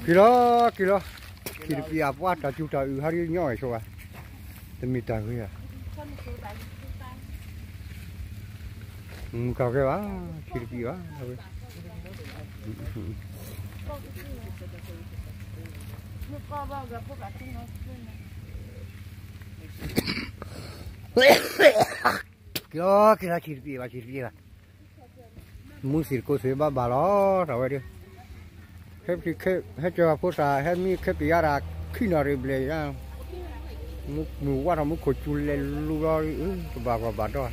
က့ၤလီၤ, က့ၤလီၤ, ထံတပံၤအပှၢ်တၢ်စူၤတၢ်အုးဟးဒ်ညီဝဲဆိဘၣ်, တမ့ၢ်တၢ်ဂ့ၤဧါ, မုၢ်ကၢ်ကဲဘၣ်, ထံတပံၤဘၣ်, က့ၤလီၤ, က့ၤလီၤ, ထံတပံၤဘၣ်, ထံတပံၤဘၣ်, မူသ့ၣ်တကိးသ့ၣ်ဘၣ်ဘၣ်လီၤ, တၢ်ဝဲဒၣ် ဟဲကၢၤဖိသၣ် ဟဲမံခ့ပံၤယါဒၣ် ခံနၣ်ရံၣ်ဘျဲၣ်ယါ, မုၢ်ဝါထီၣ်မူခိၣ်စူၤလဲၤလူလီၤ, တဘၣ်ဂီၢ်ဘၣ်ဒီးတၢ်,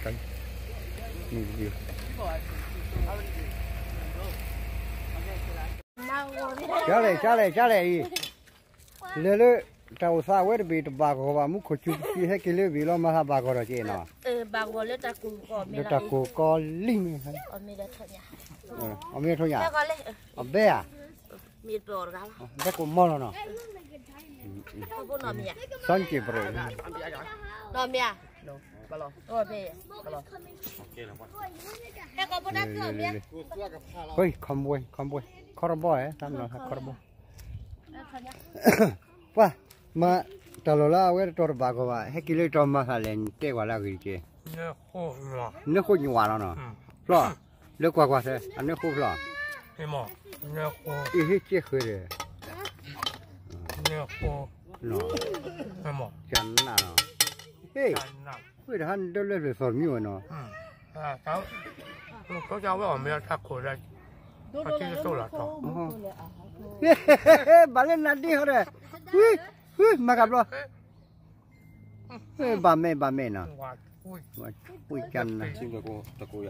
ကၢ်လဲၣ် ကၢ်လဲၣ် ကၢ်လဲၣ်အံၤ, လဲၤလၢ တၢ်အိၣ်သးဝဲတဘ့ၣ် တဘၣ်ဂီၢ်ဘၣ် မူခိၣ်စူၤကသံ ဟဲက့ၤလၢဘ့ၣ်လီၤ မၤသးဘၣ်ဂီၢ်ဒီးကဲနီၤ, လၢတၢ်ကိၢ်ကီလံမ့ၢ်, အမ့ၢ်ထိၣ်ညါ, အဘဲဧါ, ဘဲကိးမီၤလီၤနီၤ, စီက့ၤပရၢ, ခီဘီ, ခီဘီ, ခီဘီ, ပှၤ, မ့ၢ်တၢ်လီၢ်လၢအဝဲတတီၤတဘၣ်ဂီၢ်ဘၣ် ဟဲက့ၤလၢတီၤမၤသးလဲၣ် နတဲကွၢ်လၢအဂ့ၢ်တက့ၢ်, နဃိညဝၣ်လီၤနီၤ, ဖျီၣ်, လၢကွၢ်ကွၢ်သဲ အနၢဃိဖျီၣ်, အ့ၣ်ဟ့ၣ်ကဲဃဲၤဒီး ကနၣ်လီၤ, ဟ့ၣ်, ဝ့ၢ်တဟါနဒၢလၢလၢသီတမံၤဝဲနီၤ, ဘၣ်လၢနဒ့ဟီဒီး, ဘၣ်မဲာ် ဘၣ်မဲာ်နီၤ, ဝ့ၢ်ကနၣ်,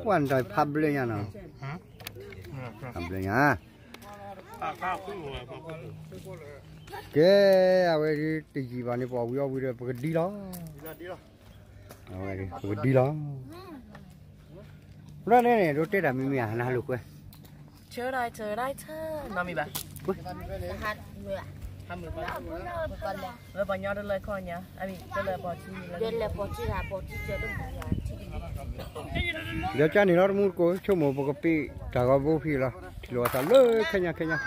ဝဲနတၢ်ဖးဘျၢညါနီၤ, ဖးဘျၢညါ ကဲ, အဝဲဒ်တယံာ်ဘၣ်န့ၣ် ပှၤဝံၤအီၣ်ဝံၤဒီး ပကဒံလီၤ, အဝဲဒ် ပကဒံလီၤ, ဘျီန့ၣ်န့ၣ် ဒိးတဲတၢ်မံၤမံၤဧါ နဟးလိာ်ကွဲ, ဆၢဒၣ်ဆၢဒၣ်ဆၢ, နီၢ်မံၤဘၣ်, ဝဲပှၤညီတလၢခီၣ်ညါ, အမံၤတလၢပီၤထံ, ဒီးကန့ၣ်လီၤ တမူတကိး ဆိကမိၣ်ပကပ့ၤတၢ်ဂီၤဘိဖံလီၤ ထံၣ်လိာ်အသးလၢခဲညါခဲညါ